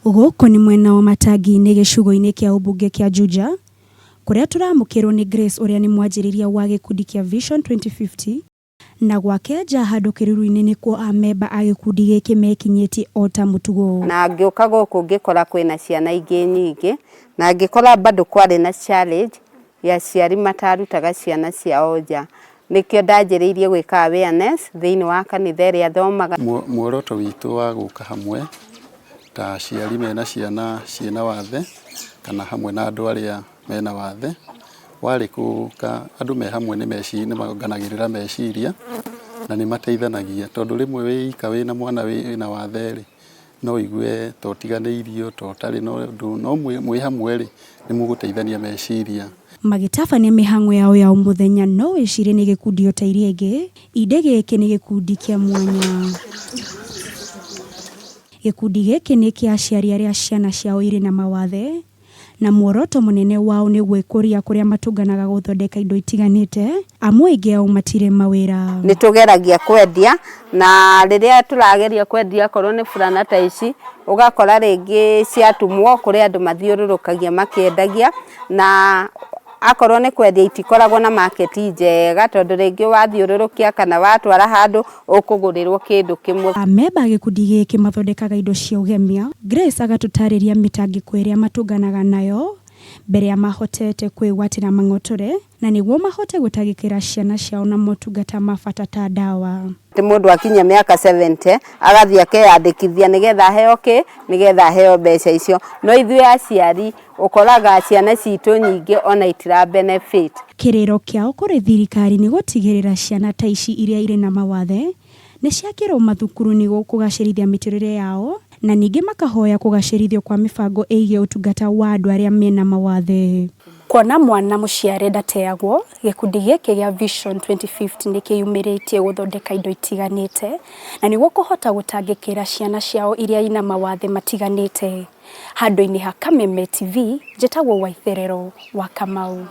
Gũkũ nĩ mwena wa Matangi-inĩ gĩcigo-inĩ kĩa ũmbunge kĩa Juja, kũrĩa tũramũkĩrwo nĩ Grace ũrĩa nĩ mwanjĩrĩria wa gĩkundi kĩa Vision 2050, na gwake nja handũ kĩruru-inĩ nĩkuo amemba a gĩkundi gĩkĩ mekinyĩtie o ta mũtugo. Na ngĩũka gũkũ ngĩkora kwĩna ciana ingĩ nyingĩ, na ngĩkora bado kwarĩ na challenge ya aciari matarutaga ciana ciao nja. Nĩkĩo ndanjĩrĩirie gwĩka awareness thĩinĩ wa kanitha ĩrĩa thomaga. Muoroto witũ wa gũka hamwe ta aciari mena ciana ciĩna wathe kana hamwe na andũ arĩa mena wathe warĩ gũka andũ me hamwe nĩ monganagĩrĩra meciria na nĩ mateithanagia tondũ rĩmwe wĩ ika wĩna mwana wĩna wathe rĩ, no ũigue ta ũtiganĩirio ta ũtarĩ na ũndũ no mwĩ hamwe rĩ, nĩ mũgũteithania meciria. Magĩtabania mĩhang'o yao ya o mũthenya no wĩcirie nĩ gĩkundi o ta iria ingĩ, indĩ gĩkĩ nĩ gĩkundi kĩa mwanya. Gĩkundi gĩkĩ nĩ kĩa aciari arĩa ciana ciao irĩ na mawathe, na muoroto mũnene wao nĩ gwĩkũria kũrĩa matũnganaga gũthondeka indo itiganĩte, amu aingĩ ao matirĩ mawĩra. Nĩ tũgeragia kwendia na rĩrĩa tũrageria kwendia akorwo nĩ burana ta ici, ũgakora rĩngĩ ciatumwo kũrĩ andũ mathiũrũrũkagia makĩendagia na akorwo nĩ kwendia itikoragwo na market njega tondũ rĩngĩ wathiũrũrũkia kana watwara handũ ũkũgũrĩrwo kĩndũ kĩmwe. Amemba a gĩkundi gĩkĩ mathondekaga indo cia ũgemia, Grace agatũtarĩria mĩtangĩko ĩrĩa matũnganaga nayo mbere ya mahotete kwĩgwatĩra mang'otore na nĩguo mahote gũtangĩkĩra ciana ciao na motungata ma bata ta ndawa. Atĩ mũndũ akinyia mĩaka 70 agathiĩ akeyandĩkithia nĩgetha aheo kĩ? Nĩgetha aheo mbeca icio. No ithuĩ aciari ũkoraga ciana citũ nyingĩ ona itira benefit. Kĩrĩro kĩao kũrĩ thirikari nĩ gũtigĩrĩra ciana ta ici iria irĩ na mawathe nĩ ciakĩrwo mathukuru nĩguo kũgacĩrithia mĩtũrĩre yao na ningĩ makahoya kũgacĩrithio kwa mĩbango ĩgiĩ ũtungata wa andũ arĩa mena mawathe. Kuona mwana mũciare ndateagwo, gĩkundi gĩkĩ gĩa Vision 2050 nĩ kĩyumĩrĩtie gũthondeka indo itiganĩte na nĩguo kũhota gũtangĩkĩra ciana ciao iria ina mawathe matiganĩte. Handũ-inĩ ha Kameme TV, njĩtagwo Waitherero wa Kamau.